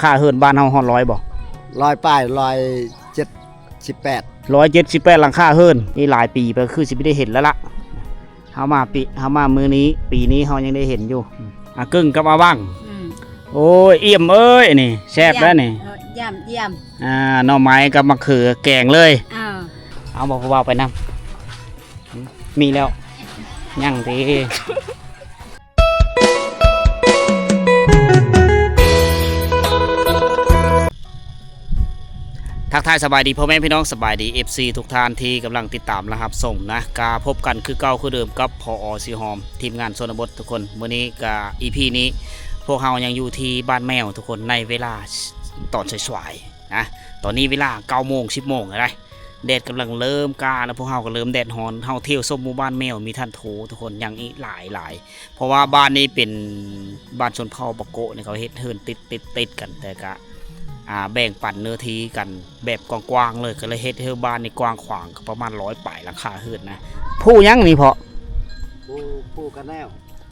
ຄາເຮືອນບ້ານເຮົາຮອດຮ້ອຍບໍ່? ຮ້ອຍປາຍ ຮ້ອຍເຈັດສິບແປດ ຮ້ອຍເຈັດສິບແປດຫຼັງຄາເຮືອນ. ນີ້ຫຼາຍປີໄປ ຄືຊິບໍ່ໄດ້ເຫັນແລ້ວລະ. ເຮົາມາປີ ເຮົາມາມື້ນີ້ ປີນີ້ເຮົາຍັງໄດ້ເຫັນຢູ່. ອາເກິ່ງກັບອາວັງ. ອືມ ໂອ້ຍ ອ່ຽມເອີຍ ອັນນີ້ແຊບແລ້ວນີ້. ເອີ ຢ້ຽມ ຢ້ຽມ. ອ່າ ໜໍ່ໄມ້ກັບມະເຂືອແກງເລີຍ. ເອີ ເອົາບໍ່ ຜູ້ບ່າວໄປນຳ. ມີແລ້ວ ຍັງຕິ. ທັກທາຍສະບາຍດີພໍ່ແມ່ພີ່ນ້ອງ ສະບາຍດີ ເອັຟຊີ ທຸກທ່ານທີ່ກຳລັງຕິດຕາມ ແລະ ຮັບຊົມນະ. ກະພົບກັນຄືເກົ່າຄືເດີມກັບ ພອ ສີຫອມ ທີມງານຊົນນະບົດທຸກຄົນ. ມື້ນີ້ກະ ອີພີ ນີ້ ພວກເຮົາຍັງຢູ່ທີ່ບ້ານແມວທຸກຄົນ ໃນເວລາຕອນສາຍໆນະ. ຕອນນີ້ເວລາເກົ້າໂມງ ສິບໂມງແລ້ວໃດ໋. ແດດກຳລັງເລີ່ມກ້າແລ້ວ ພວກເຮົາກໍເລີ່ມແດດຮ້ອນ. ເຮົາທ່ຽວຊົມໝູ່ບ້ານແມວ ມີທ່ານໂທ ທຸກຄົນ ຍັງອີກຫຼາຍໆ. ເພາະວ່າບ້ານນີ້ເປັນບ້ານຊົນເຜົ່າປາໂກະນີ້ ເຂົາເຮັດເຮືອນຕິດໆກັນ ແຕ່ກະ ອ່າ ແບ່ງປັນເນື້ອທີ່ກັນແບບກວ້າງໆເລີຍ ກໍເລີຍເຮັດໃຫ້ບ້ານນີ້ກວ້າງຂວາງ ກໍປະມານຮ້ອຍປາຍຫຼັງຄາເຮືອນນະ. ພູຫຍັງນີ້ເພາະ? ພູ ພູກະແນວ.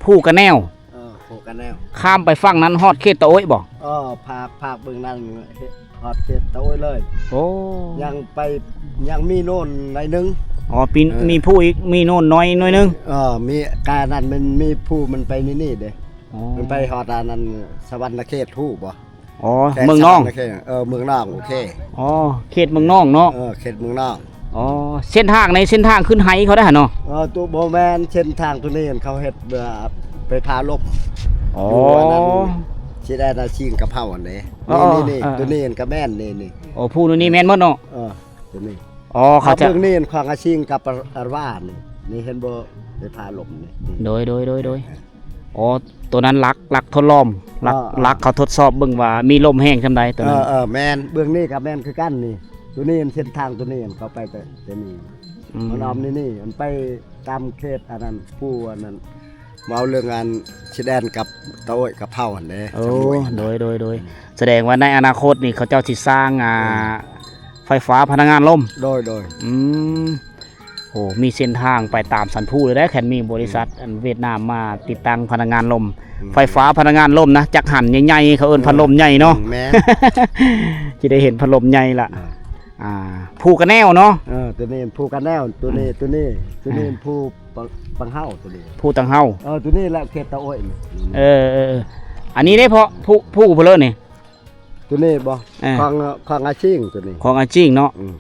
ພູກະແນວ. ເອີ ພູກະແນວ. ຂ້າມໄປຝັ່ງນັ້ນຮອດເຂດຕາໂອ້ຍບໍ່? ເອີ ພາກ ພາກເບື້ອງນັ້ນ ຮອດເຂດຕາໂອ້ຍເລີຍ. ໂອ້ ຍັງໄປ ຍັງມີໂນນໜ້ອຍໜຶ່ງ. ອໍ ປີ ເອີ ມີພູອີກ ມີໂນນນ້ອຍໜ້ອຍໜຶ່ງ. ເອີ ມີກາຍນັ້ນ ມັນມີພູ ມັນໄປນີ້ໆເດ້. ອໍ ມັນໄປຮອດອັນນັ້ນ ສະຫວັນນະເຂດ ຮູ້ບໍ່? ອໍ ເມືອງນອງ. ເອີ ເມືອງນອງ ໂອເຄ. ອໍ ເຂດເມືອງນອງເນາະ. ເອີ ເຂດເມືອງນອງ. ອໍ ເສັ້ນທາງໃນ ເສັ້ນທາງຂຶ້ນໄຫເຂົາໄດ໋ຫັ້ນເນາະ. ເອີ ໂຕ ບໍ່ແມ່ນ ເສັ້ນທາງໂຕນີ້ ເຂົາເຮັດ ເອີ ໄຟຟ້າລົມ. ອໍ ຢູ່ອັນນັ້ນ ຊິໄດ້ນາຊິງກັບເຮົາຫັ້ນເດ້. ອໍ ນີ້ໆ ເອີ ໂຕນີ້ກໍແມ່ນ ນີ້ໆ. ໂອ້ ພູໂຕນີ້ແມ່ນໝົດເນາະ. ເອີ ໂຕນີ້. ອໍ ເຂົ້າໃຈ. ເບື້ອງນີ້ຂອງອາຊິງກັບອາວານີ້ ນີ້ເຫັນບໍ່ ໄຟຟ້າລົມນີ້. ໂດຍ ໂດຍ ໂດຍ ໂດຍ. ອໍ ໂຕນັ້ນຫຼັກ ຫຼັກທົດລອງ ຫຼັກ ເອີ ເອີ ຫຼັກເຂົາທົດສອບເບິ່ງວ່າມີລົມແຮງສ່ຳໃດໂຕນັ້ນ. ເອີ ເອີ ແມ່ນ ເບື້ອງນີ້ກໍແມ່ນຄືກັນນີ້. ໂຕນີ້ເສັ້ນທາງໂຕນີ້ເຂົ້າໄປແຕ່ ແຕ່ນີ້ ອືມ ມັນອ້ອມນີ້ໆ ມັນໄປຕາມເຂດອັນນັ້ນ ພູອັນນັ້ນ ເວົ້າເລື່ອງອັນຊິແດນກັບຕາໂອ້ຍກັບເຜົ່າຫັ້ນເດ້. ໂອ້ ໂດຍ ໂດຍ ໂດຍ. ສະແດງວ່າໃນອະນາຄົດນີ້ເຂົາເຈົ້າຊິສ້າງ ອ່າ ອືມ ໄຟຟ້າພະລັງງານລົມ. ໂດຍ ໂດຍ. ອືມ ໂອ້ ມີເສັ້ນທາງໄປຕາມສັນພູເລີຍເດ້ ຄັນມີບໍລິສັດ ອືມ ອັນຫວຽດນາມມາຕິດຕັ້ງພະລັງງານລົມ. ອືມ ໄຟຟ້າພະລັງງານລົມນະ ຈັກຫັນໃຫຍ່ໆ ເຂົາເອີ້ນ ເອີ ພັດລົມໃຫຍ່ເນາະ. ອືມ ແມ່ນ ຊິໄດ້ເຫັນພັດລົມໃຫຍ່ລະ. ເອີ ອ່າ ພູກະແນວເນາະ. ເອີ ໂຕນີ້ພູກະແນວ ໂຕນີ້ ອືມ ໂຕນີ້ ໂຕນີ້ ອືມ ພູ ປັງ ປັງເຫົາ ໂຕນີ້ ພູຕັງເຫົາ. ເອີ ໂຕນີ້ແຫຼະເຂດຕາໂອ້ຍນີ້. ເອີ ເອີ ເອີ ອັນນີ້ເດ້ເພາະ ພູ ພູພຸ້ນເລີນີ້. ໂຕນີ້ບໍ່? ເອີ ຂອງ ຂອງອາຊິງໂຕນີ້. ຂອງອາຊິງເນາະ. ອືມ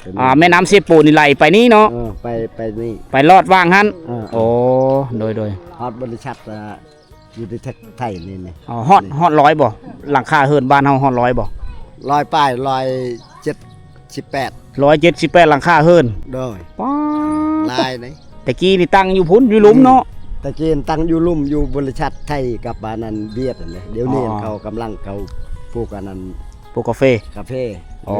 ໂຕນີ້. ອ່າ ແມ່ນ້ຳເຊໂປນີ້ໄຫຼໄປນີ້ເນາະ. ເອີ ໄປ ໄປນີ້ ໄປລອດຫວ່າງຫັ້ນ. ເອີ ໂອ້ ໂດຍ ໂດຍ. ຮອດບໍລິສັດ ອ່າ ຢູ່ທີ່ໄທນີ້ ນີ້. ອໍ ຮອດ ຮອດຮ້ອຍບໍ່? ຫຼັງຄາເຮືອນບ້ານເຮົາຮອດຮ້ອຍບໍ່? ຮ້ອຍປາຍ ຮ້ອຍເຈັດສິບແປດ. ຮ້ອຍເຈັດສິບແປດຫຼັງຄາເຮືອນ. ໂດຍ. ປາດ ຫຼາຍເດ້. ແຕ່ກີ້ນີ້ຕັ້ງຢູ່ພຸ້ນ ຢູ່ລຸ່ມເນາະ. ອືມ ແຕ່ກີ້ຕັ້ງຢູ່ລຸ່ມ ຢູ່ບໍລິສັດໄທກັບອັນນັ້ນຫວຽດຫັ້ນເດ້. ດຽວນີ້ ອໍ ເຂົາກຳລັງ ເຂົາປູກອັນນັ້ນ ປູກກາເຟ. ກາເຟ. ອໍ ເອີ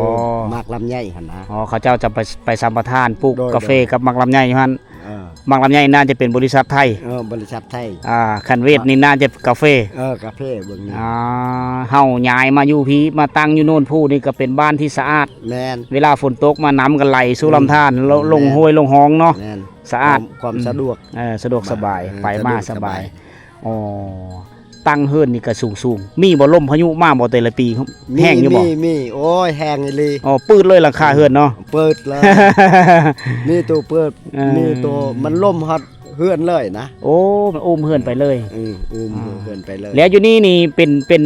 ໝາກລຳໄຍຫັ້ນນະ. ອໍ ເຂົາເຈົ້າຈະໄປ ໄປສຳປະທານປູກ ໂດຍ ກາເຟ ໂດຍ ກັບໝາກລຳໄຍຢູ່ຫັ້ນ. ເອີ ໝາກລຳໄຍໜ້າຈະເປັນບໍລິສັດໄທ. ເອີ ບໍລິສັດໄທ. ອ່າ ຄັນຫວຽດນີ້ໜ້າຈະກາເຟ. ເອີ ກາເຟເບິ່ງນີ້. ອ່າ ເຮົາຍ້າຍມາຢູ່ພີ້ ມາຕັ້ງຢູ່ໂນນພູນີ້ກໍເປັນບ້ານທີ່ສະອາດ. ແມ່ນ. ເວລາຝົນຕົກມາ ນ້ຳກໍໄຫຼສູ່ລຳທານ ອືມ ລົງ ແມ່ນ ຫ້ວຍລົງຮ່ອງເນາະ. ແມ່ນ. ສະອາດ ຄວາມ ຄວາມສະດວກ. ອືມ ເອີ ສະດວກສະບາຍ. ເອີ ໄປມາສະບາຍ. ສະດວກສະບາຍ. ອໍ ຕັ້ງເຮືອນນີ້ກໍສູງໆ ມີບໍ່? ລົມພາຍຸມາບໍ່ແຕ່ລະປີ? ມີ ແຮງຢູ່ບໍ່? ມີ ມີ ໂອ້ຍ ແຮງອີ່ຫຼີ. ອໍ ປືດເລີຍຫຼັງຄາເຮືອນເນາະ. ອືມ ປືດເລີຍ. ມີໂຕປືດ. ເອີ ມີໂຕ ມັນລົມຮອດເຮືອນເລີຍນະ. ໂອ້ ມັນອຸ້ມເຮືອນໄປເລີຍ. ອືມ ອຸ້ມ ອໍ ເຮືອນໄປເລີຍ. ແລ້ວຢູ່ນີ້ນີ້ເປັນ ເປັນ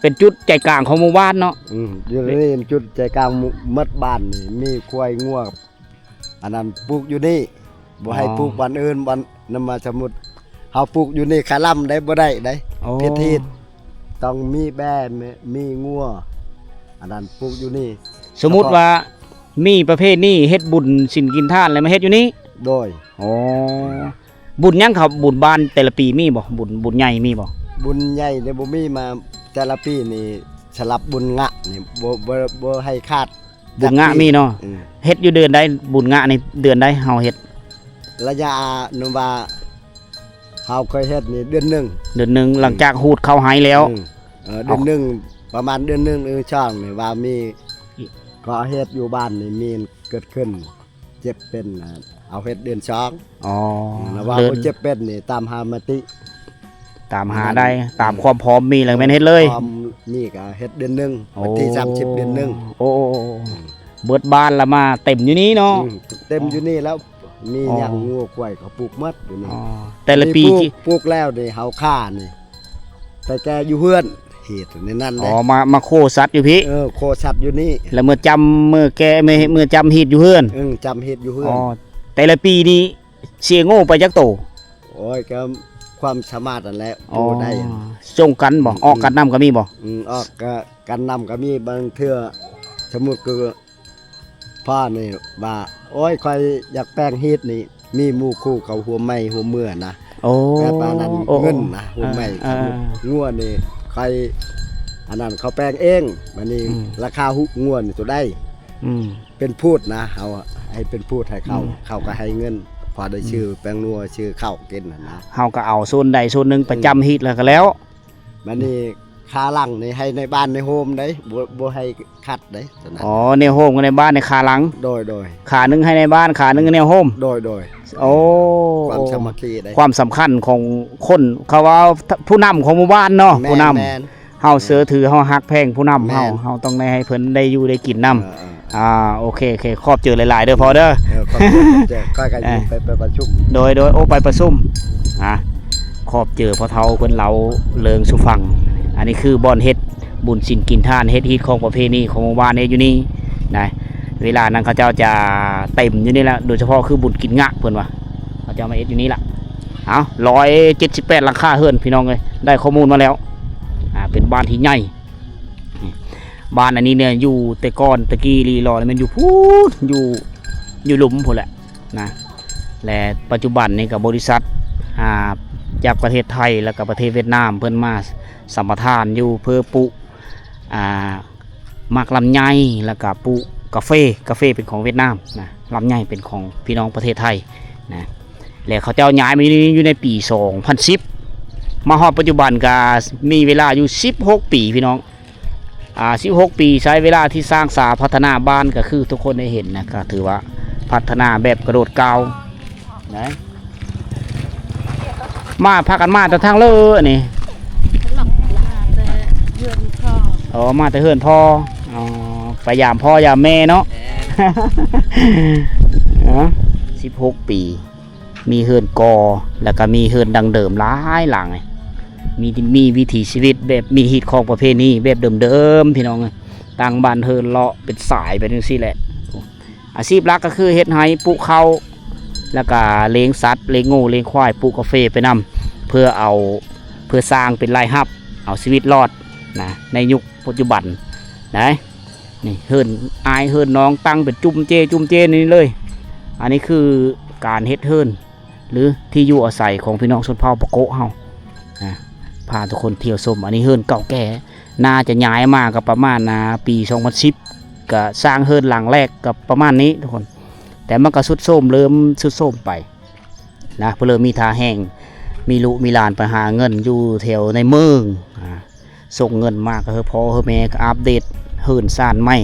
ເປັນຈຸດໃຈກາງຂອງໝູ່ບ້ານເນາະ. ອືມ ຢູ່ນີ້ຈຸດໃຈກາງໝົດບ້ານນີ້ ມີຄວາຍງົວ ອັນນັ້ນປູກຢູ່ນີ້ ບໍ່ໃຫ້ ອໍ ປູກບ່ອນອື່ນ ບ່ອນນັ້ນມາ. ສົມມຸດເຮົາປູກຢູ່ນີ້ຄະລຳໄດ້ ບໍ່ໄດ້ໄດ໋. ອໍ ຜິດຮີດ. ຕ້ອງມີແບ້ ມີ ມີງົວ ອັນນັ້ນປູກຢູ່ນີ້. ສົມມຸດວ່າມີປະເພນີເຮັດບຸນສິນກິນທານ ແລ້ວມາເຮັດຢູ່ນີ້. ໂດຍ. ອໍ ບຸນຫຍັງເຂົາ ບຸນບ້ານແຕ່ລະປີມີບໍ່? ບຸນ ບຸນໃຫຍ່ມີບໍ່? ບຸນໃຫຍ່ນີ້ບໍ່ມີ. ມາແຕ່ລະປີນີ້ ສຳລັບບຸນງະນີ້ ບໍ່ ບໍ່ ບໍ່ໃຫ້ຂາດ. ບຸນງະມີເນາະ. ອືມ ເຮັດຢູ່ເດືອນໃດ? ບຸນງະນີ້ເດືອນໃດເຮົາເຮັດ? ໄລຍະ ນຳວ່າເຮົາເຄີຍເຮັດນີ້ເດືອນໜຶ່ງ. ເດືອນໜຶ່ງ. ອືມ ຫຼັງຈາກຮູດເຂົ້າໄຮ່ແລ້ວ. ອືມ ເອີ ເດືອນໜຶ່ງ ປະມານເດືອນໜຶ່ງ ເດືອນສອງນີ້ວ່າມີ ກໍເຮັດຢູ່ບ້ານນີ້ມີເກີດຂຶ້ນ ເຈັບເປັນ ເຮົາເຮັດເດືອນສອງ. ອໍ ແລ້ວວ່າບໍ່ເຈັບເປັນນີ້ຕາມຫາມະຕິ. ຕາມຫາໄດ້ ຕາມຄວາມພ້ອມມີແລ້ວແມ່ນເຮັດເລີຍ ຄວາມມີກໍເຮັດເດືອນໜຶ່ງ ໂອ້ ວັນທີສາມສິບເດືອນໜຶ່ງ ໂອ້ ໂອ້ ໂອ້ ອືມ ເບິດບ້ານລະມາເຕັມຢູ່ນີ້ເນາະ ອືມ ເຕັມຢູ່ນີ້ແລ້ວ ມີຫຍັງ ອໍ ງົວຄວາຍເຂົາປູກໝົດຢູ່ນີ້ ອໍ ແຕ່ລະປີ ມີປູກ ປູກແລ້ວນີ້ເຮົາຂ້ານີ້ ໄປແກ່ຢູ່ເຮືອນ ເຮັດໃນນັ້ນເດ້ ອໍ ມາ ມາໂຄສັດຢູ່ພີ້ ເອີ ໂຄສັດຢູ່ນີ້ ແລ້ວເມື່ອຈຳ ເມື່ອແກ່ ເມື່ອ ເມື່ອຈຳຮີດຢູ່ເຮືອນ ເອີ ຈຳຮີດຢູ່ເຮືອນ ອໍ ແຕ່ລະປີນີ້ ເສຍໂງ່ໄປຈັກໂຕ? ໂອ້ຍ ກໍຄວາມສາມາດຫັ້ນແຫຼະ ອໍ ໂອ້ ໄດ້ ສົ່ງກັນບໍ່? ອືມ ອອກກັນນຳກໍມີບໍ່? ອືມ ອອກກະ ກັນນຳກໍມີ ບາງເທື່ອ ສົມມຸດຄືພໍ່ນີ້ວ່າ ໂອ້ຍ ຂ້ອຍຢາກແປງຮີດນີ້ ມີໝູ່ຄູ່ເຂົາຮ່ວມໄມ້ຮ່ວມມືນະ ໂອ້ ແບບວ່ານັ້ນ ໂອ້ ເງິນນະ ໂອ້ ຮ່ວມໄມ້ ເອີ ເອີ ງົວນີ້ຂ້ອຍ ອັນນັ້ນ ເຂົາແປງເອງ ບາດນີ້ ອືມ ລາຄາຮຸ ງົວນີ້ໂຕໃດ? ອືມ ເປັນພູດນະ ເຮົາໃຫ້ເປັນພູດໃຫ້ເຂົາ ອືມ ເຂົາກໍໃຫ້ເງິນ ພໍໄດ້ ອືມ ຊື້ແປ້ງນົວ ຊື້ເຂົ້າກິນຫັ້ນນະ ເຮົາກໍເອົາສ່ວນໃດສ່ວນໜຶ່ງໄປ ອືມ ຈ້ຳຮີດແລ້ວກໍແລ້ວ ບາດນີ້ຄາຫຼັງນີ້ໃຫ້ໃນບ້ານໃນໂຮມເດ້ ບໍ່ ບໍ່ໃຫ້ຂັດເດ້ ໂຕນັ້ນ ອໍ ແນວໂຮມກັບໃນບ້ານໃນຄາຫຼັງ ໂດຍ ໂດຍ ຂາໜຶ່ງໃຫ້ໃນບ້ານ ຂາໜຶ່ງໃນໂຮມ ໂດຍ ໂດຍ ໂອ້ ຄວາມສາມັກຄີເດ້ ຄວາມສຳຄັນຂອງຄົນ ເຂົາວ່າຜູ້ນຳຂອງໝູ່ບ້ານເນາະ ແມ່ນ ຜູ້ນຳ ແມ່ນ ເຮົາເຊື່ອຖື ເຮົາຮັກແພງຜູ້ນຳເຮົາ ແມ່ນ ເຮົາຕ້ອງໄດ້ໃຫ້ເພິ່ນໄດ້ຢູ່ໄດ້ກິນນຳ ເອີ ເອີ ອ່າ ໂອເຄ ໂອເຄ ຂອບໃຈຫຼາຍໆເດີພໍ່ເດີ ເອີ ຂອບໃຈ ຂອບໃຈ ຂ້ອຍກໍ ເອີ ໄປ ໄປປະຊຸມ ໂດຍ ໂດຍ ໂອ້ ໄປປະຊຸມ ອ່າ ຂອບໃຈພໍ່ເຖົ້າເພິ່ນເລົ່າເລື່ອງສູ່ຟັງ ອັນນີ້ຄືບ່ອນເຮັດບຸນສິນກິນທານ ເຮັດຮີດຂອງປະເພນີຂອງໝູ່ບ້ານນີ້ຢູ່ນີ້ນະ ເວລານັ້ນເຂົາເຈົ້າຈະເຕັມຢູ່ນີ້ແຫຼະ ໂດຍສະເພາະຄືບຸນກິນງະເພິ່ນວ່າ ເຂົາເຈົ້າມາເຮັດຢູ່ນີ້ລະ ເອົາ ຮ້ອຍເຈັດສິບແປດຫຼັງຄາເຮືອນ ພີ່ນ້ອງເອີຍ ໄດ້ຂໍ້ມູນມາແລ້ວ ອ່າ ເປັນບ້ານທີ່ໃຫຍ່ ບ້ານອັນນີ້ເນຍ ຢູ່ແຕ່ກ່ອນຕະກີ້ລີລໍແມ່ນຢູ່ພຸ້ນ ຢູ່ ຢູ່ລຸ່ມພຸ້ນແຫຼະນະ ແລະ ປັດຈຸບັນນີ້ກໍບໍລິສັດ ອ່າ ຈາກປະເທດໄທ ແລ້ວກໍປະເທດຫວຽດນາມ ເພິ່ນມາສຳປະທານຢູ່ເພື່ອປູກ ອ່າ ໝາກລຳໄຍ ແລ້ວກໍປູກກາເຟ ກາເຟເປັນຂອງຫວຽດນາມນະ ລຳໄຍເປັນຂອງພີ່ນ້ອງປະເທດໄທນະ ແລ້ວເຂົາເຈົ້າຍ້າຍມາຢູ່ນີ້ຢູ່ໃນປີສອງພັນສິບ ມາຮອດປັດຈຸບັນກໍມີເວລາຢູ່ສິບຫົກປີ ພີ່ນ້ອງ ອ່າ ສິບຫົກປີ ໃຊ້ເວລາທີ່ສ້າງສາພັດທະນາບ້ານ ກໍຄືທຸກຄົນໄດ້ເຫັນນະ ກໍຖືວ່າພັດທະນາແບບກະໂດດກ້າວນະ ມາ ພາກັນມາແຕ່ທາງເລີນີ້ ມາແຕ່ເຮືອນພໍ່ ອໍ ມາແຕ່ເຮືອນພໍ່ ອໍ ໄປຢາມພໍ່ຢາມແມ່ເນາະ ເອີ ສິບຫົກປີ ມີເຮືອນກໍ່ ແລ້ວກໍມີເຮືອນດັ້ງເດີມຫຼາຍຫຼັງ ມີ ມີວິຖີຊີວິດແບບມີຮີດຄອງປະເພນີແບບເດີມໆ ພີ່ນ້ອງເອີຍ ຕັ້ງບ້ານເຮືອນເລາະເປັນສາຍໄປຈັ່ງຊີ້ແຫຼະ ອາຊີບຫຼັກກໍຄືເຮັດໄຮ່ ປູກເຂົ້າ ແລ້ວກໍລ້ຽງສັດ ລ້ຽງງົວ ລ້ຽງຄວາຍ ປູກກາເຟໄປນຳ ເພື່ອເອົາ ເພື່ອສ້າງເປັນລາຍຮັບ ເອົາຊີວິດລອດນະ ໃນຍຸກປັດຈຸບັນນະ ນີ້ເຮືອນອ້າຍເຮືອນນ້ອງຕັ້ງເປັນຈຸ້ມເຈ້ຈຸ້ມເຈ້ນີ້ເລີຍ ອັນນີ້ຄືການເຮັດເຮືອນ ຫຼື ທີ່ຢູ່ອາໄສຂອງພີ່ນ້ອງຊົນເຜົ່າປາໂກະເຮົາ ອ່າ ພາທຸກຄົນທ່ຽວຊົມ ອັນນີ້ເຮືອນເກົ່າແກ່ ໜ້າຈະຍ້າຍມາກໍປະມານ ອ່າ ປີສອງພັນສິບ ກໍສ້າງເຮືອນຫຼັງແລກກໍປະມານນີ້ທຸກຄົນ ແຕ່ມັນກໍຊຸດໂຊມ ເລີ່ມຊຸດໂຊມໄປນະ ເພິ່ນເລີ່ມມີທ່າແຮງ ມີລູກມີຫຼານໄປຫາເງິນຢູ່ແຖວໃນເມືອງ ອ່າ ສົ່ງເງິນມາກໍໃຫ້ພໍ່ໃຫ້ແມ່ ກໍອັບເດດເຮືອນຊານໃໝ່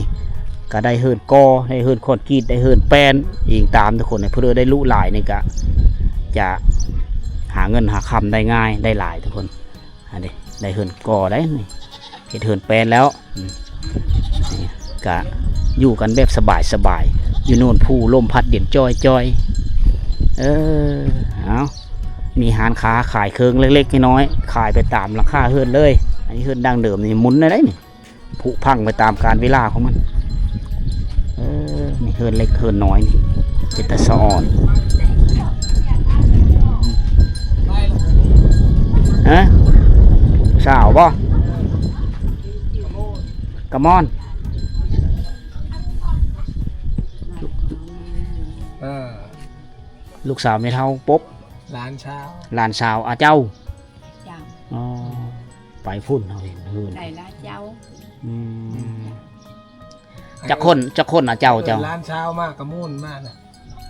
ກໍໄດ້ເຮືອນກໍ່ ໄດ້ເຮືອນຄອນກຣີດ ໄດ້ເຮືອນແປ້ນ ອີງຕາມທຸກຄົນ ເພື່ອໄດ້ລູກຫຼາຍນີ້ກໍຈະຫາເງິນຫາຄຳໄດ້ງ່າຍ ໄດ້ຫຼາຍທຸກຄົນ ອັນນີ້ໄດ້ເຮືອນກໍ່ໄດ້ນີ້ ເຮັດເຮືອນແປ້ນແລ້ວ ອືມ ນີ້ກະຢູ່ກັນແບບສະບາຍໆ ຢູ່ໂນນພູ ລົມພັດເຢັນຈ້ອຍໆ ເອີ ເອົາ ມີຮ້ານຄ້າຂາຍເຄື່ອງເລັກໆນ້ອຍໆ ຂາຍໄປຕາມຫຼັງຄາເຮືອນເລີຍ ອັນນີ້ເຮືອນດັ້ງເດີມນີ້ໝຸນໄດ້ນີ້ ຜຸພັງໄປຕາມການເວລາຂອງມັນ ເອີ ນີ້ເຮືອນເລັກເຮືອນນ້ອຍນີ້ ເປັນຕາສະອອນ ຮະ ສາວບໍ່? ກະມອນ ເອີ ລູກສາວແມ່ເຖົ້າປົບ ຫຼານສາວ ຫຼານສາວອາເຈົ້າ ເຈົ້າ ອໍ ໄປພຸ້ນເຮົາເຫັນເຮືອນ ໄດ້ລະເຈົ້າ ອືມ ອືມ ຈັກຄົນ ຈັກຄົນນະເຈົ້າ ເຈົ້າ ຫຼານສາວມາກະມູນມານະ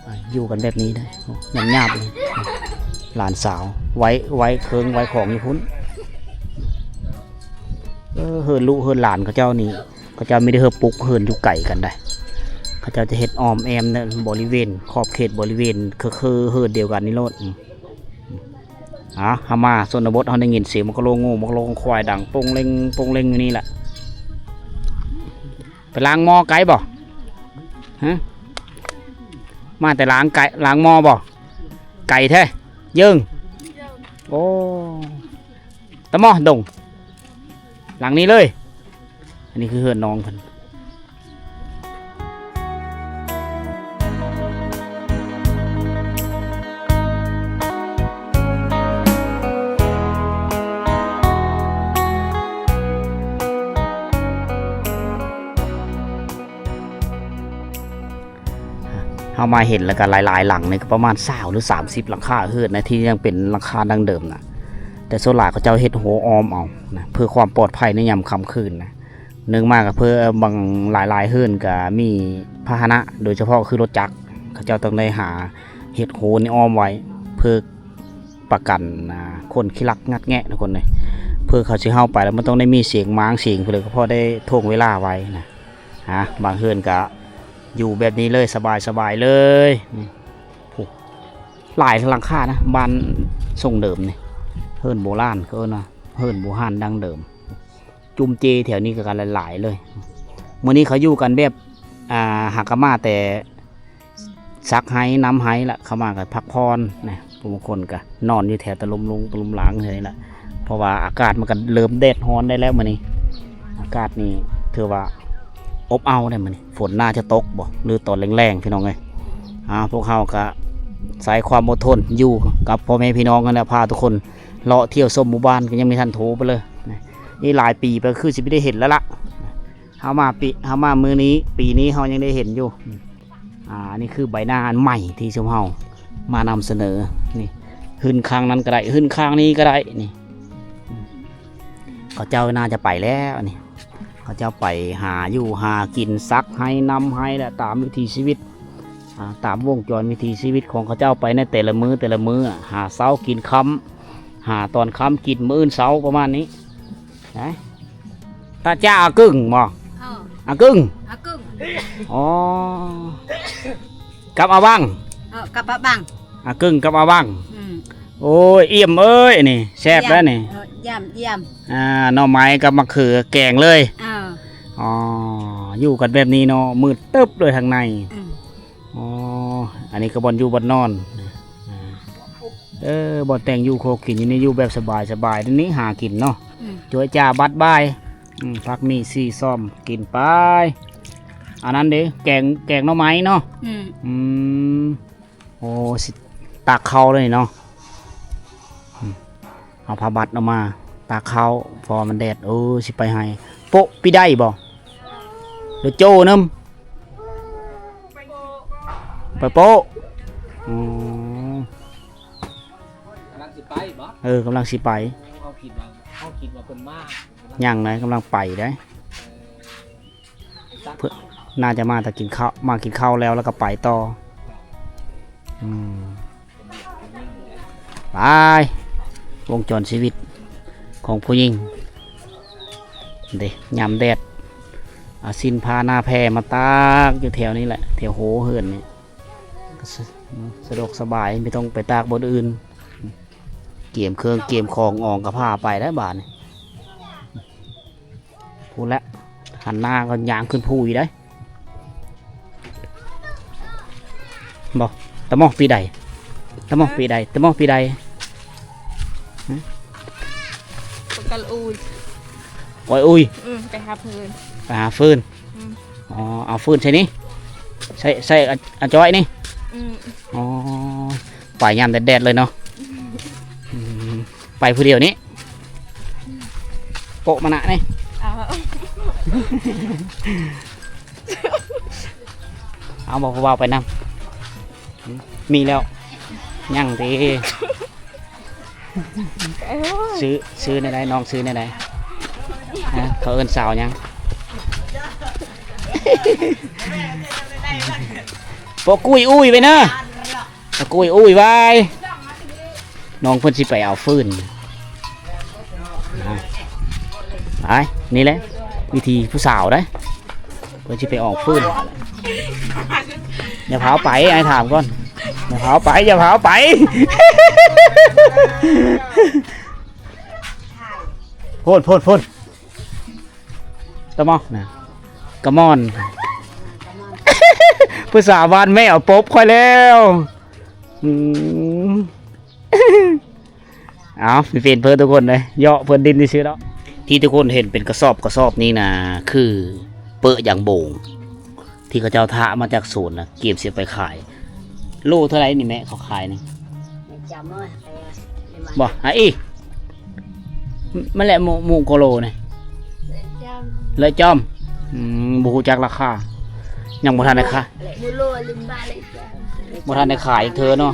ອ່າ ຢູ່ກັນແບບນີ້ໄດ໋ ໂອ້ ຫຍາບໆເລີຍ ຫຼານສາວ ໄວ້ ໄວ້ເຄື່ອງໄວ້ຂອງຢູ່ພຸ້ນ ເອີ ເຮືອນລູກເຮືອນຫຼານເຂົາເຈົ້ານີ້ ເຂົາເຈົ້າມີແຕ່ເຮືອນປຸກ ເຮືອນຢູ່ໄກກັນໄດ໋ ເຂົາເຈົ້າຈະເຮັດອ້ອມແອ້ມໃນບໍລິເວນ ຂອບເຂດບໍລິເວນ ຄື ຄືເຮືອນດຽວກັນນີ້ໂລດ ອືມ. ອ່າ ເຮົາມາຊົນນະບົດ ເຮົາໄດ້ຍິນສຽງໝາກກະໂລງງົວ ໝາກກະໂລງຄວາຍດັງໂປ່ງເລັງ ໂປ່ງເລັງຢູ່ນີ້ແຫຼະ. ໄປລ້າງໝໍ້ໄກບໍ່? ຮະ? ມາແຕ່ລ້າງໄກ ລ້າງໝໍ້ບໍ່? ໄກແທ້ ເຢິງ. ໂອ້ ຕະໝໍ້ດົງ ຫຼັງນີ້ເລີຍ. ອັນນີ້ຄືເຮືອນນ້ອງເພິ່ນ. ເຮົາມາເຫັນແລ້ວກໍຫຼາຍໆຫຼັງນີ້ ກໍປະມານຊາວ ຫຼື ສາມສິບຫຼັງຄາເຮືອນນະ ທີ່ຍັງເປັນຫຼັງຄາດັ້ງເດີມນະ, ແຕ່ສ່ວນຫຼາຍເຂົາເຈົ້າເຮັດຮົ້ວອ້ອມເອົານະ ເພື່ອຄວາມປອດໄພໃນຍາມຄ່ຳຄືນນະ. ເນື່ອງມາກໍເພື່ອບາງ ຫຼາຍໆເຮືອນກໍມີພາຫະນະ ໂດຍສະເພາະຄືລົດຈັກ ເຂົາເຈົ້າຕ້ອງໄດ້ຫາເຮັດຮົ້ວນີ້ອ້ອມໄວ້ ເພື່ອປະກັນ ອ່າ ຄົນຂີ້ລັກງັດແງະທຸກຄົນເອີຍ. ເພື່ອເຂົາຊິເຂົ້າໄປແລ້ວມັນຕ້ອງໄດ້ມີສຽງມ້າງສຽງເພິ່ນເລີຍ ກໍພໍໄດ້ຖ່ວງເວລາໄວ້ນະ. ອ່າ ບາງເຮືອນກໍຢູ່ແບບນີ້ເລີຍ ສະບາຍໆເລີຍ. ນີ້ ໂອ້ ຫຼາຍຫຼັງຄານະ ບ້ານຊົງເດີມນີ້ ເຮືອນໂບລານເຂົາເອີ້ນວ່າເຮືອນບູຮານດັ້ງເດີມ. ຈຸ່ມເຈແຖວນີ້ກໍຫຼາຍໆເລີຍ. ມື້ນີ້ເຂົາຢູ່ກັນແບບ ອ່າ ຫາກະມາແຕ່ສັກໄຮ່ນຳໄຮ່ລະ ເຂົາມາກໍພັກຜ່ອນນະ. ຜູ້ບາງຄົນກໍນອນຢູ່ແຖວຕະລຸ່ມລຸງຕະລຸ່ມລາງແຖວນີ້ລະ ເພາະວ່າອາກາດມັນກໍເລີ່ມແດດຮ້ອນໄດ້ແລ້ວມື້ນີ້. ອາກາດນີ້ຖືວ່າອົບເອົາໄດ໋ມື້ນີ້. ຝົນໜ້າຈະຕົກບໍ່ ຫຼືຕອນແລງໆ ພີ່ນ້ອງເອີຍ. ອ່າ ພວກເຮົາກໍໃຊ້ຄວາມອົດທົນຢູ່ກັບພໍ່ແມ່ພີ່ນ້ອງຫັ້ນແຫຼະ ພາທຸກຄົນເລາະທ່ຽວຊົມໝູ່ບ້ານ ກໍຍັງບໍ່ທັນໂທໄປເລີຍ. ນີ້ຫຼາຍປີໄປ ຄືຊິບໍ່ໄດ້ເຫັນແລ້ວລະ. ເຮົາມາປີ ເຮົາມາມື້ນີ້ ປີນີ້ເຮົາຍັງໄດ້ເຫັນຢູ່. ອ່າ ອັນນີ້ຄືໃບໜ້າອັນໃໝ່ທີ່ຊຸມເຮົາມານຳສະເໜີ. ນີ້ ຂຶ້ນຄາງນັ້ນກໍໄດ້ ຂຶ້ນຄາງນີ້ກໍໄດ້. ນີ້ ເຂົາເຈົ້າໜ້າຈະໄປແລ້ວນີ້ ເຂົາເຈົ້າໄປຫາຢູ່ຫາກິນ ສັກໄຮ່ນຳໄຮ່ແຫຼະ ຕາມວິຖີຊີວິດ. ອ່າ ຕາມວົງຈອນວິຖີຊີວິດຂອງເຂົາເຈົ້າໄປໃນແຕ່ລະມື້ ແຕ່ລະມື້ ຫາເຊົ້າກິນຄ່ຳ ຫາຕອນຄ່ຳກິນມື້ອື່ນເຊົ້າ ປະມານນີ້ນະ. ຕາຈ້າອາກຶ້ງບໍ່? ເອີ ອາກຶ້ງ ອາກຶ້ງ ອໍ ກັບອາວັງ ເອີ ກັບອາວັງ ອາກຶ້ງກັບອາວັງ. ອືມ ໂອ້ຍ ອຽມເອີຍ ອັນນີ້ແຊບແລ້ວນີ້. ເອີ ຢ້ຽມ ຢ້ຽມ ອ່າ ໜໍ່ໄມ້ກັບໝາກເຂືອແກງເລີຍ. ເອີ ອໍ ຢູ່ກັນແບບນີ້ເນາະ ມືດຕຶບເລີຍທາງໃນ. ອືມ ອໍ ອັນນີ້ກໍບ່ອນຢູ່ບ່ອນນອນ. ເອີ ບ່ອນແຕ່ງຢູ່ຄົວກິນຢູ່ນີ້ ຢູ່ແບບສະບາຍໆ ນີ້ຫາກິນເນາະ. ອືມ ຈ້ວຍຈ້າບັດບາຍ. ອືມ ຜັກໝີ່ສີ່ຊອມ ກິນໄປ. ອັນນັ້ນເດ້ ແກງ ແກງໜໍ່ໄມ້ເນາະ. ອືມ ອືມ ໂອ້ ຊິຕາກເຂົ້າເລີຍເນາະ. ອືມ ເອົາຜ້າບັດອອກມາຕາກເຂົ້າ ເພາະວ່າມັນແດດ. ເອີ ຊິໄປໃຫ້ໂປະປີໃດບໍ່ ຫຼືໂຈ້ນຳ? ໄປໂປະ. ອໍ ກຳລັງຊິໄປບໍ່? ເອີ ກຳລັງຊິໄປ. ເຮົາຄິດວ່າ ເຮົາຄິດວ່າເພິ່ນມາ. ຍັງໃດ໋ ກຳລັງໄປໃດ໋. ເອີ ເພິ່ນໜ້າຈະມາແຕ່ກິນເຂົ້າ ມາກິນເຂົ້າແລ້ວ ແລ້ວກໍໄປຕໍ່. ອືມ ໄປ ວົງຈອນຊີວິດຂອງຜູ້ຍິງເດ້ ຍາມແດດ ເອົາສິ້ນຜ້າໜ້າແພມາຕາກຢູ່ແຖວນີ້ແຫຼະ ແຖວໂຮເຮືອນນີ້ ກໍສະ ສະດວກສະບາຍ ບໍ່ຕ້ອງໄປຕາກບ່ອນອື່ນ. ກຽມເຄື່ອງກຽມຂອງອອກກະພາໄປແລ້ວບາດນີ້. ພຸ້ນແຫຼະ ຫັນໜ້າກໍຍ່າງຂຶ້ນພູອີກໄດ໋. ບໍ່ ຕະໝໍ້ປີໃດ ຕະໝໍ້ປີໃດ ຕະໝໍ້ປີໃດ? ປະກັນອູຍ ໂອ້ຍ ອຸຍ ອືມ ໄປຫາຟືນ ໄປຫາຟືນ. ອືມ ອໍ ເອົາຟືນໃສ່ນີ້ ໃສ່ ໃສ່ອາ ອາຈ້ອຍນີ້. ອືມ ອໍ ໄປຍາມແດດໆເລີຍເນາະ. ອືມ ໄປຜູ້ດຽວນີ້ ໂປະມານະນີ້. ເອົາ ເອົາບໍ່ ຜູ້ບ່າວໄປນຳ? ມີແລ້ວ ຍັງຕິ? ເອີ ຊື່ ຊື່ແນວໃດ ນ້ອງຊື່ແນວໃດ? ຮະ ເຂົາເອີ້ນສາວຫຍັງ? ໂປະກຸ້ຍອຸ້ຍໄປເນີ. ຕະກຸຍ ໂອ້ຍ ວາຍ ນ້ອງເພິ່ນຊິໄປເອົາຟືນ. ໄປ ນີ້ແຫຼະວິທີຜູ້ສາວເດ້ ເພິ່ນຊິໄປເອົາຟືນ. ຢ່າພາວໄປ ອ້າຍຖາມກ່ອນ. ຢ່າພາວໄປ ຢ່າພາວໄປ ພຸ້ນ ພຸ້ນ ພຸ້ນ ຕະໝໍ້ນະ ກະໝອນ ຜູ້ສາວບ້ານແມ່ເອົາປົບຂ້ອຍແລ້ວ ອືມ ເອົາ ມີເຟນເພີທຸກຄົນເດ້ ເຍາະເພິ່ນດິນຊື່ໆເນາະ. ທີ່ທຸກຄົນເຫັນເປັນກະສອບກະສອບນີ້ນະ ຄືເປິຍາງໂບງ ທີ່ເຂົາເຈົ້າທະມາຈາກສວນນະ ກຽມຊິເອົາໄປຂາຍ ໂລເທົ່າໃດນີ້ແມ່ ເຂົາຂາຍນີ້? ບໍ່ ຫາອີ ມັນແຫຼະ ໝູ່ ໝູ່ກວ່າໂລນີ້ ເລີຍຈອມ ອືມ ບໍ່ຮູ້ຈັກລາຄາ ຍັງບໍ່ທັນໄດ້ຂາຍ ບໍ່ທັນໄດ້ຂາຍເທື່ອເນາະ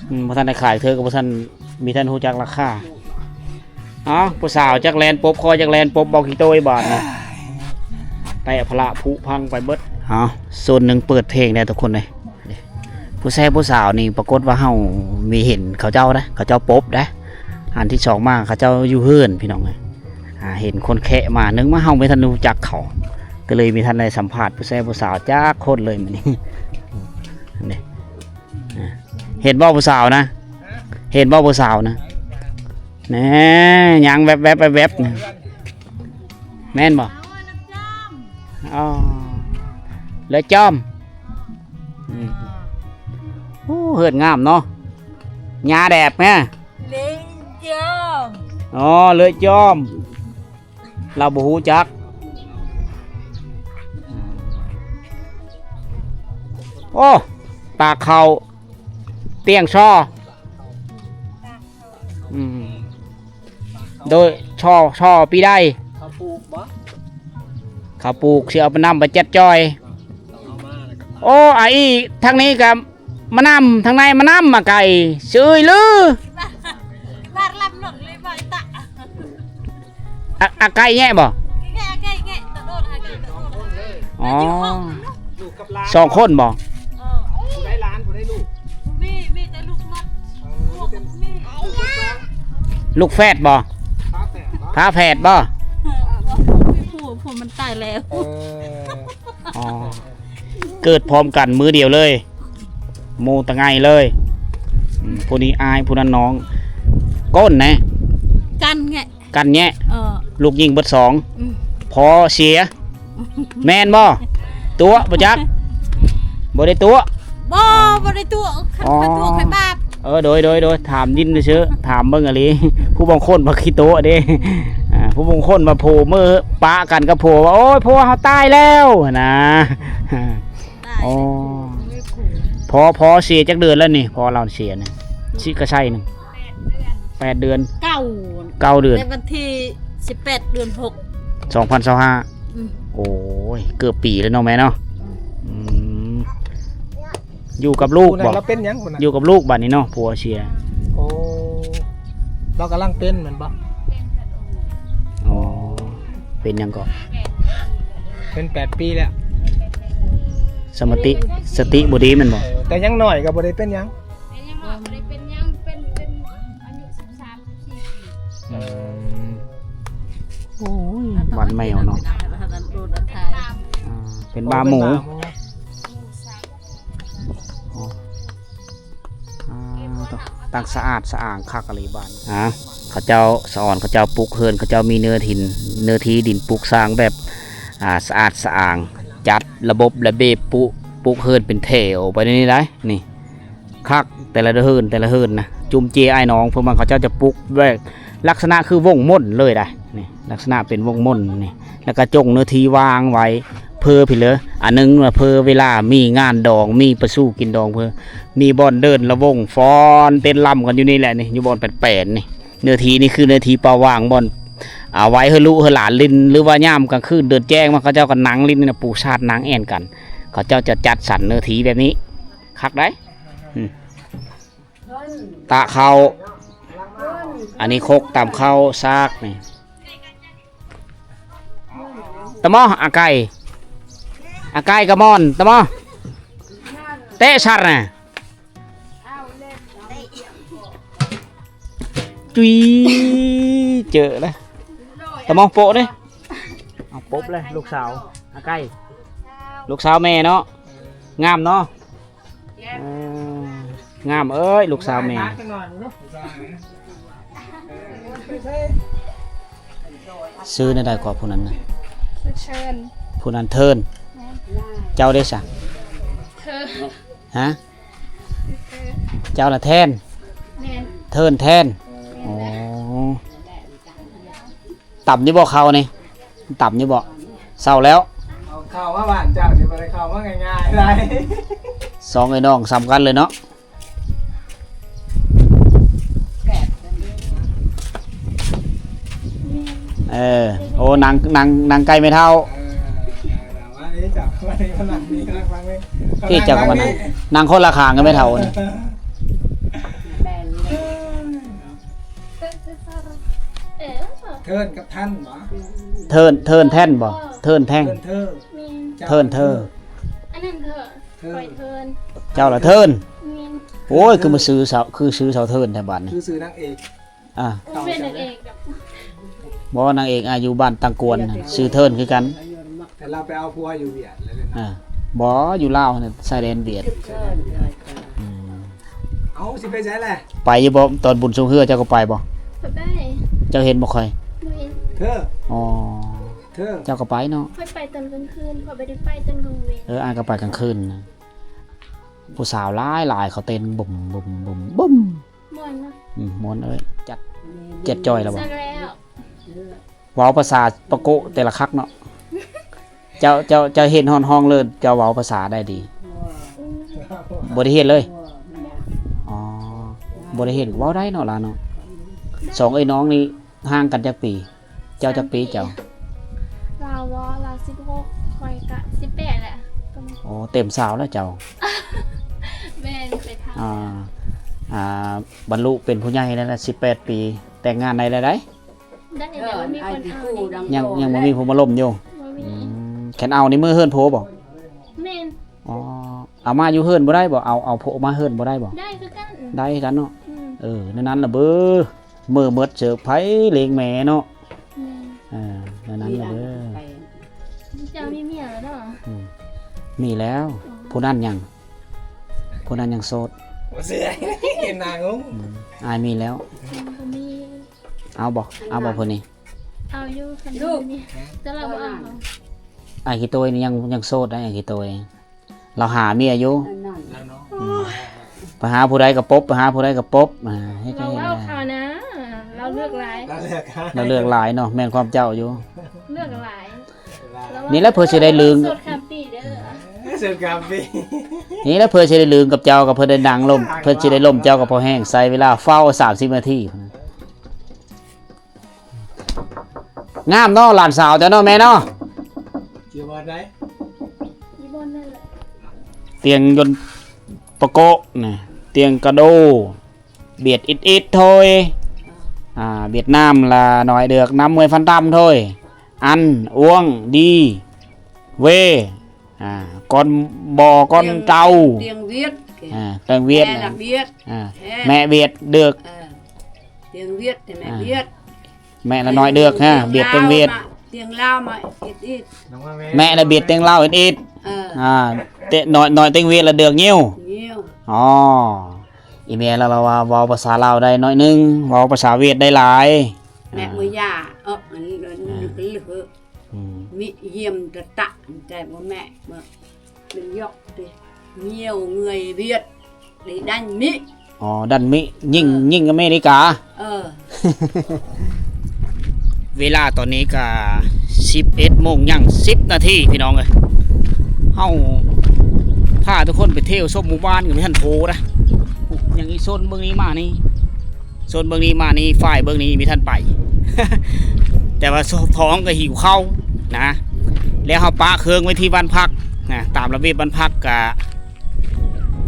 ອືມ ບໍ່ທັນໄດ້ຂາຍເທື່ອ ກໍບໍ່ທັນ ມີທ່ານຮູ້ຈັກລາຄາ. ເອົາ ຜູ້ສາວຈັກແລ່ນປົບ ຂ້ອຍຈັກແລ່ນປົບ ເບົາຂີ້ໂຕ້ຍບາດນີ້ ແຕະພະລະຜຸພັງໄປເບິດ. ເອົາ ໂຊນໜຶ່ງເປີດເພງແດ່ທຸກຄົນເອີຍ ຜູ້ແຊຜູ້ສາວນີ້ ປາກົດວ່າເຮົາມີເຫັນເຂົາເຈົ້ານະ ເຂົາເຈົ້າປົບນະ. ອັນທີສອງມາ ເຂົາເຈົ້າຢູ່ເຮືອນ ພີ່ນ້ອງເອີຍ ອ່າ ເຫັນຄົນແຄະມາ ໜຶ່ງມາເຮົາບໍ່ທັນຮູ້ຈັກເຂົາ ກໍເລີຍບໍ່ທັນໄດ້ສຳພາດຜູ້ແຊຜູ້ສາວຈັກຄົນເລີຍມື້ນີ້ ນີ້. ເຫັນບໍ່ຜູ້ສາວນະ ເຫັນບໍ່ຜູ້ສາວນະ ແນ່ ຍ່າງແວັບໆ ແວັບໆ ແມ່ນບໍ່? ອໍ ເລີຍຈອມ ອືມ ໂອ້ ເຮືອນງາມເນາະ ຫຍ້າແດບແມ ເລີຍຈອມ ອໍ ເລີຍຈອມ. ລາວບໍ່ຮູ້ຈັກ ໂອ້ ຕາກເຂົ້າ ຕຽງຊໍ ອືມ ໂດຍ ຊໍ ຊໍປີໃດ? ເຂົາປູກບໍ່? ເຂົາປູກ ຊິເອົາໄປນຳໄປຈັດຈ່ອຍ ເອົາມາແລ້ວກໍ ໂອ້ ອາອີ ທາງນີ້ກໍ ມານຳ ທາງໃນມານຳ ອາໄກ່ ຊື່ອີ່ລື ບາດລຳລົດເລີຍບໍ່ ອາ ອາໄກ່ແຍະບໍ່? ແຍະ ອາໄກ່ແຍະ ຕະໂດດ ອາໄກ່ຕະໂດດ ອໍ ຢູ່ຫ້ອງໜຶ່ງເນາະ ລູກກັບຫຼານ ສອງຄົນບໍ່? ເອີ ຜູ້ໃດຫຼານ ຜູ້ໃດລູກ? ມີ ມີແຕ່ລູກໝົດ ເອີ ລູກມີ ລູກແຝດບໍ່? ຝາແຝດບໍ່? ເອີ ບໍ່ ຜູ້ ຜູ້ມັນຕາຍແລ້ວ ເອີ ອໍ ເກີດພ້ອມກັນມື້ດຽວເລີຍ ໝູ່ຕະໄງເລີຍ ອືມ ຜູ້ນີ້ອ້າຍ ຜູ້ນັ້ນນ້ອງ ກົ້ນແນະ ກັນແງະ ກັນແງະ ເອີ ລູກຍິງເບິດສອງ ອືມ ພໍ່ເສຍ ແມ່ນບໍ່? ຕົວະບໍ່ຈັກ ບໍ່ໄດ້ຕົວະ ບໍ່ ບໍ່ໄດ້ຕົວະ ຄັນຂ້ອຍຕົວະຂ້ອຍບາບ ເອີ ໂດຍ ໂດຍ ໂດຍ ຖາມດິນຊື່ໆ ຖາມເບິ່ງອີ່ຫຼີ ຜູ້ບາງຄົນວ່າຂີ້ຕົວະເດ້ ອ່າ ຜູ້ບາງຄົນວ່າຜົວເມີປະກັນກັບຜົວວ່າ ໂອ້ຍ ຜົວເຮົາຕາຍແລ້ວຫັ້ນນະ ຕາຍ ອໍ ແລ້ວ ພໍ່ ພໍ່ເສຍຈັກເດືອນແລ້ວນີ້? ພໍ່ລາວເສຍນີ້ ຊິກະໄຊໜຶ່ງ ແປດເດືອນ ເກົ້າ ເກົ້າເດືອນ ໃນວັນທີສິບແປດ ເດືອນຫົກ ສອງພັນຊາວຫ້າ ອືມ ໂອ້ຍ ເກືອບປີແລ້ວເນາະແມ່ເນາະ ອືມ ຢູ່ກັບລູກບໍ່? ຜູ້ນັ້ນລາວເປັນຫຍັງຜູ້ນັ້ນ? ຢູ່ກັບລູກບາດນີ້ເນາະ ຜົວເສຍ ໂອ້ ລາວກຳລັງເປັນແມ່ນບໍ່? ອໍ ເປັນຫຍັງເກາະ? ເປັນແປດປີແລ້ວ ສະມາທິ ສະຕິບໍ່ດີແມ່ນບໍ່? ເອີ ແຕ່ຍັງນ້ອຍກໍບໍ່ໄດ້ເປັນຫຍັງ ເປັນຫຍັງບໍ່? ບໍ່ໄດ້ເປັນຫຍັງ ເປັນ ເປັນອາຍຸສິບສາມ ສິບສີ່ປີ ເອີ ໂອ້ຍ ຫວັດແມວເນາະ ອ່າ ເປັນບ້າໝູ ເປັນບ້າໝູ ອໍ ອ່າ ຕັ້ງສະອາດສະອາງຄັກອີ່ຫຼີບ້ານ ອ່າ ເຂົາເຈົ້າ ສະອອນເຂົາເຈົ້າປຸກເຮືອນ ເຂົາເຈົ້າມີເນື້ອຖິ່ນ ເນື້ອທີ່ດິນປຸກສ້າງແບບ ອ່າ ສະອາດສະອາງ ຈັດລະບົບລະບຽບ ປຸ ປຸກເຮືອນເປັນແຖວໄປແນວນີ້ໄດ໋ ນີ້ ຄັກ ແຕ່ລະເຮືອນ ແຕ່ລະເຮືອນນະ ຈຸມເຈຍອ້າຍນ້ອງ ພວກມັນເຂົາເຈົ້າຈະປຸກແບບລັກສະນະຄືວົງມົນເລີຍໄດ໋ ນີ້ ລັກສະນະເປັນວົງມົນນີ້ ແລ້ວກະຈົ່ງເນື້ອທີ່ວ່າງໄວ້ ເພື່ອພີ້ເລີ ອັນໜຶ່ງວ່າເພື່ອເວລາມີງານດອງ ມີປະຊູກິນດອງ ເພື່ອມີບ່ອນເດີ່ນລະວົງຟ້ອນເຕັ້ນລຳກັນຢູ່ນີ້ແຫຼະ ນີ້ ຢູ່ບ່ອນແປນໆ ນີ້ ເນື້ອທີ່ນີ້ຄືເນື້ອທີ່ເປົ່າວ່າງ ບ່ອນ ເອົາໄວ້ໃຫ້ລູກໃຫ້ຫຼານຫຼິ້ນ ຫຼືວ່າຍາມກາງຄືນເດີນແຈ້ງມາ ເຂົາເຈົ້າກໍນັ່ງຫຼິ້ນນີ້ນະ ປູຊາດນັ່ງແອ່ນກັນ ເຂົາເຈົ້າຈະຈັດສັນເນື້ອທີ່ແບບນີ້ ຄັກໄດ໋ ອືມ ຕາເຂົ້າ ອັນນີ້ຄົກຕຳເຂົ້າ ຊາກນີ້ ຕະໝໍ້ ອາໄກ່ ອາໄກ່ກະໝອນ ຕະໝໍ້ ເຕະສັດນະ ຈຸ້ຍ ເຈີແລ້ວ ຕະໝໍ້ໂປະເດ້ ເອົາປົບເລີຍ ລູກສາວ ອາໄກ່ ລູກສາວແມ່ເນາະ ງາມເນາະ ໂອ້ ງາມເອີຍ ລູກສາວແມ່. ຊື່ແນວໃດເກາະຜູ້ນັ້ນນະ? ຊື່ເທີນ. ຜູ້ນັ້ນເທີນ. ແມ່ນ. ເຈົ້າເດ້ຊະ? ເທີນ. ຮະ? ເທີນ. ເຈົ້າລະແທນ? ແມ່ນ. ເທີນແທນ. ແມ່ນ. ໂອ້ ຕຳຢູ່ບໍ່ເຂົ້ານີ້? ຕຳຢູ່ບໍ່? ເຊົາແລ້ວ. ເຂົ້າມາບ້ານເຈົ້ານີ້ບໍ່ໄດ້ເຂົ້າມາງ່າຍໆໄດ໋. ສອງເອື້ອຍນ້ອງສ່ຳກັນເລີຍເນາະ. ເອີ ໂອ້ ນັ່ງ ນັ່ງ ນັ່ງໃກ້ແມ່ເຖົ້າ. ເອີ ມານີ້ເຈົ້າ ມານີ້ ມານັ່ງນີ້ ມານັ່ງນີ້. ພີ່ເຈົ້າກໍມານັ່ງ ນັ່ງຄົນລະຂ້າງກັບແມ່ເຖົ້ານີ້. ເທີນກັບທັນບໍ? ເທີນ ເທີນແທ່ນບໍ? ເທີນແທ່ງ. ເທີນເທີ. ແມ່ນ. ເທີນເທີ. ອັນນັ້ນເທີ ເທີ ຂ້ອຍເທີນ. ເຈົ້າລະເທີນ. ແມ່ນ. ໂອ້ຍ ຄືມາຊື່ສາວ ຄືຊື່ສາວເທີນແທ້ບາດນີ້. ຄືຊື່ນາງເອກ. ອ່າ ເຂົາເປັນນາງເອກ. ບໍ່ ນາງເອກ ອ່າ ຢູ່ບ້ານຕັງກວນ ຊື່ເທີນຄືກັນ. ແຕ່ລາວໄປເອົາຜົວຢູ່ຫວຽດແລ້ວເນາະ. ອ່າ ບໍ່ ຢູ່ລາວຫັ້ນນະ ຊາຍແດນຫວຽດ. ອືມ ເອົາ ຊິໄປໃສແຫຼະ? ໄປຢູ່ບໍ່? ຕອນບຸນຊ່ວງເຮືອເຈົ້າກໍໄປບໍ່? ຂ້ອຍໄປ. ເຈົ້າເຫັນບໍ່ຂ້ອຍ? ບໍ່ເຫັນ. ເທີ. ອໍ ເທີ ເຈົ້າກໍໄປເນາະ. ຂ້ອຍໄປຕອນກາງຄືນ ຂ້ອຍບໍ່ໄດ້ໄປຕອນກາງເວັນ. ເອີ ອ້າຍກໍໄປກາງຄືນນະ. ຜູ້ສາວຫຼາຍໆ ເຂົາເຕັ້ນບຸ້ມໆໆ ບຸ້ມ. ມ່ວນເນາະ. ອືມ ມ່ວນເອີຍ. ຈັດ ຈັດຈ່ອຍແລ້ວບໍ່? ຈັດແລ້ວ. ເວົ້າພາສາປະໂກະແຕ່ລະຄັກເນາະ. ເຈົ້າ ເຈົ້າ ເຈົ້າເຮັດຮ້ອນຮ້ອງເລີດ ເຈົ້າເວົ້າພາສາໄດ້ດີ. ອືມ ບໍ່ໄດ້ເຮັດເລີຍ. ອໍ ບໍ່ໄດ້ເຮັດ ເວົ້າໄດ້ເນາະລາວເນາະ. ສອງເອື້ອຍນ້ອງນີ້ຫ່າງກັນຈັກປີ? ເຈົ້າຈັກປີເຈົ້າ? ລາວບໍ່? ລາວສິບຫົກ ຂ້ອຍກະສິບແປດແຫຼະ. ໂອ້ ເຕັມຊາວແລ້ວເຈົ້າ. ແມ່ນ ໄປທາງ ອ່າ ອ່າ ບັນລຸເປັນຜູ້ໃຫຍ່ແລ້ວນະ ສິບແປດປີ ແຕ່ງງານໄດ້ແລ້ວໃດ໋. ໄດ້ ແຕ່ວ່າມີຄົນເອົານີ້. ຍັງ ຍັງບໍ່ມີຜູ້ມາລົມຢູ່? ບໍ່ມີ. ອືມ ຄັນເອົານີ້ເມືອເຮືອນໂພບໍ? ແມ່ນ. ອໍ ເອົາມາຢູ່ເຮືອນບໍ່ໄດ້ບໍ? ເອົາ ເອົາໂພມາເຮືອນບໍ່ໄດ້ບໍ? ໄດ້ຄືກັນ. ໄດ້ຄືກັນເນາະ. ອືມ ເອີ ແນວນັ້ນລະເບີ. ເມີໝົດເສີບໃຜເລງແມ່ເນາະ. ແມ່ນ. ເອີ ແນວນັ້ນລະເດີ. ເຈົ້າມີເມຍແລ້ວເນາະ? ອືມ ມີແລ້ວ. ອໍ ຜູ້ນັ້ນຍັງ ຜູ້ນັ້ນຍັງໂສດ. ບໍ່ເຊື່ອ ເຫັນໜ້າງົງ. ອືມ ອ້າຍມີແລ້ວ. ຍັງບໍ່ມີ. ເອົາບໍ່? ເອົາບໍ່ຜູ້ນີ້? ເອົາຢູ່ ຄັນມີ. ແຕ່ລາວບໍ່ເອົາ. ອ້າຍຂີ້ໂຕຍນີ້ຍັງ ຍັງໂສດໄດ໋ ອ້າຍຂີ້ໂຕຍ. ລາວຫາເມຍຢູ່. ອືມ ໄປຫາຜູ້ໃດກໍປົບ ໄປຫາຜູ້ໃດກໍປົບ. ອ່າ ເຮັດ ລາວເວົ້າເຂົານະ ລາວເລືອກຫຼາຍ. ລາວເລືອກ ລາວເລືອກຫຼາຍເນາະ. ແມ່ນຄວາມເຈົ້າຢູ່ ເລືອກຫຼາຍ. ນີ້ແຫຼະເພື່ອຊິໄດ້ລຶ້ງ ໂສດຂ້າມປີເດີ. ໂສດຂ້າມປີ. ນີ້ແຫຼະເພື່ອຊິໄດ້ລຶ້ງກັບເຈົ້າ ກໍເພື່ອໄດ້ນັ່ງລົມ ເພື່ອຊິໄດ້ລົມເຈົ້າກໍພໍແຮງ. ໃຊ້ເວລາເຝົ້າສາມສິບນາທີ. ງາມເນາະ ຫຼານສາວເຈົ້າເນາະແມ່ເນາະ. ຢູ່ບ່ອນໃດ? ຢູ່ບ່ອນນັ້ນແຫຼະ. ຕຽງຍົນປະໂກະນະ ຕຽງກະໂດ ບຽດອິດໆໂທຍ. ອ່າ ຫວຽດນາມລະໜ້ອຍເດືອກ ນຳມວຍຟັນຕຳໂທຍ. ອັນ ອວງ ດີ ເວ ອ່າ ກ່ອນບໍ່ ກ່ອນເຕົາ ຕຽງວຽດ. ອ່າ ຕຽງວຽດ ແມ່ລະວຽດ. ອ່າ ແມ່ວຽດເດືອກ. ເອີ ຕຽງວຽດ ແຕ່ແມ່ວຽດ. ແມ່ລະນ້ອຍເດືອກ ຮະ ວຽດເປັນວຽດ. ຕຽງລາວມາ ຕຽງລາວມາອິດໆ. ແມ່ລະບຽດຕຽງລາວອິດໆ. ເອີ ອ່າ ເຕະນ້ອຍ ນ້ອຍຕຽງວຽດລະເດືອກງິ້ວ. ງິ້ວ. ອໍ ອີແມ່ລາວ ລາວວ່າເວົ້າພາສາລາວໄດ້ໜ້ອຍໜຶ່ງ ເວົ້າພາສາວຽດໄດ້ຫຼາຍ. ແມ່ ອ່າ ເມື່ອຢາ ເອີ ອັນນີ້ ອ່າ ເອີ ອືມ ມິຢ້ຽມຕະຕະ ແຕ່ບໍ່ແມ່ ເປັນຢອກຕິ ງຽວເງືອຍວຽດ ໄດ້ດັນມິ. ອໍ ດັນມິ ຍິງ ເອີ ຍິງອາເມລິກາ. ເອີ ເວລາຕອນນີ້ກະສິບເອັດໂມງຍັງສິບນາທີ ພີ່ນ້ອງເອີຍ. ເຮົາພາທຸກຄົນໄປທ່ຽວຊົມໝູ່ບ້ານ ຍັງບໍ່ທັນໂພນະ. ຍັງອີກໂຊນເບິ່ງນີ້ມານີ້ ໂຊນເບິ່ງນີ້ມານີ້ ຝ່າຍເບິ່ງນີ້ມີທັນໄປ ແຕ່ວ່າທ້ອງກໍຫິວເຂົ້ານະ. ແລ້ວເຮົາປະເຄື່ອງໄວ້ທີ່ບ້ານພັກນະ ຕາມລະບຽບບ້ານພັກກະ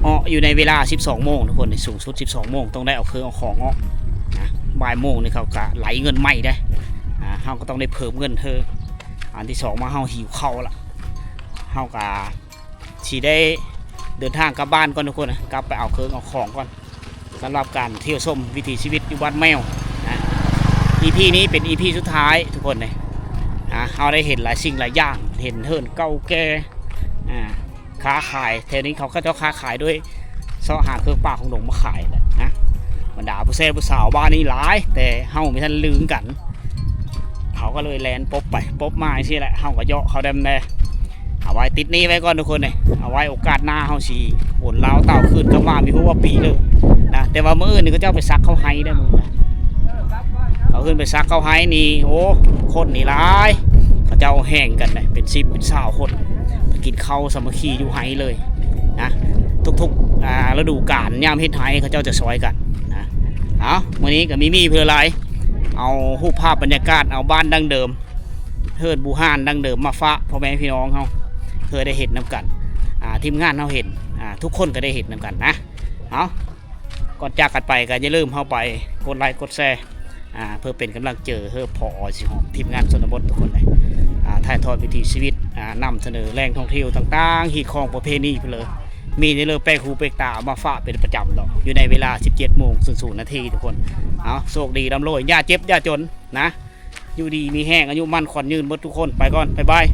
ເອາະຢູ່ໃນເວລາສິບສອງໂມງ ທຸກຄົນ. ສູງສຸດສິບສອງໂມງຕ້ອງໄດ້ເອົາເຄື່ອງເອົາຂອງເອາະນະ. ບ່າຍໂມງນີ້ເຂົາກະໄຫຼເງິນໃໝ່ເດ້. ອ່າ ເຮົາກໍຕ້ອງໄດ້ເພີ່ມເງິນເທື່ອ. ອັນທີສອງມາເຮົາຫິວເຂົ້າລະ ເຮົາກະ ຊິໄດ້ເດີນທາງກັບບ້ານກ່ອນ ທຸກຄົນນະ ກັບໄປເອົາເຄື່ອງເອົາຂອງກ່ອນ ສຳລັບການທ່ຽວຊົມວິຖີຊີວິດຢູ່ບ້ານແມວນະ. ອີພີນີ້ເປັນອີພີສຸດທ້າຍ ທຸກຄົນເອີຍ. ອ່າ ເຮົາໄດ້ເຫັນຫຼາຍສິ່ງຫຼາຍຢ່າງ ເຫັນເຮືອນເກົ່າແກ່. ອ່າ ຄ້າຂາຍແຖວນີ້ ເຂົາ ເຂົາເຈົ້າຄ້າຂາຍໂດຍ ເຊາະຫາເຄື່ອງປ່າຂອງດົງມາຂາຍແຫຼະນະ. ບັນດາຜູ້ແຊຜູ້ສາວບ້ານນີ້ຫຼາຍ ແຕ່ເຮົາບໍ່ທັນລືມກັນ ເຂົາກໍເລີຍແລ່ນປົບໄປປົບມາຈັ່ງຊີ້ແຫຼະ. ເຮົາກໍເຍາະເຂົາແດ່ແດ່ ເອົາໄວ້ຕິດໜີ້ໄວ້ກ່ອນທຸກຄົນເອີຍ. ເອົາໄວ້ໂອກາດໜ້າເຮົາຊິໂຫນລາວເຕົ້າຄືນກັບວ່າມີຫົວປີເດີນະ. ແຕ່ວ່າມື້ອື່ນນີ້ເຂົາເຈົ້າໄປສັກເຂົ້າໄຮ່ເດີມື້ນະ ເຂົາຂຶ້ນໄປສັກເຂົ້າໄຮ່ນີ້ ໂອ້ ຄົນນີ້ຫຼາຍ ເຂົາເຈົ້າແຫ່ງກັນເລີຍ ເປັນສິບເປັນຊາວຄົນ ໄປກິນເຂົ້າສາມັກຄີຢູ່ໄຮ່ເລີຍນະ. ທຸກໆ ອ່າ ລະດູການຍາມເຮັດໄຮ່ເຂົາເຈົ້າຈະຊ່ອຍກັນນະ. ເອົາ ມື້ນີ້ກໍມີມີເພື່ອຫຼາຍ ເອົາຮູບພາບບັນຍາກາດ ເອົາບ້ານດັ້ງເດີມ ເຮືອນບູຮານດັ້ງເດີມມາຝາກພໍ່ແມ່ພີ່ນ້ອງເຮົາ ເພື່ອໄດ້ເຫັນນຳກັນ ອ່າ ທີມງານເຮົາເຫັນ ອ່າ ທຸກຄົນກໍໄດ້ເຫັນນຳກັນນະ. ເອົາ ກ່ອນຈາກກັນໄປກໍຢ່າລືມເຮົາໄປກົດໄລກົດແຊ ອ່າ ເພື່ອເປັນກຳລັງເຈີເຮີບພໍອອຍສີຫອມ ທີມງານຊົນນະບົດທຸກຄົນເລີຍ ອ່າ ຖ່າຍທອດວິຖີຊີວິດ ອ່າ ນຳສະເໜີແຫຼ່ງທ່ອງທ່ຽວຕ່າງໆ ຮີດຄອງປະເພນີພຸ້ນເລີຍ ມີໃນເລີແປກຫູແປກຕາເອົາມາຝາກເປັນປະຈຳດອກ ຢູ່ໃນເວລາສິບເຈັດໂມງສູນນາທີທຸກຄົນ. ເອົາ ໂຊກດີລ່ຳລວຍ ຢ່າເຈັບຢ່າຈົນນະ ຢູ່ດີມີແຮງ ອາຍຸໝັ້ນຂວັນຍືນເບິດທຸກຄົນ. ໄປກ່ອນ ບາຍບາຍ.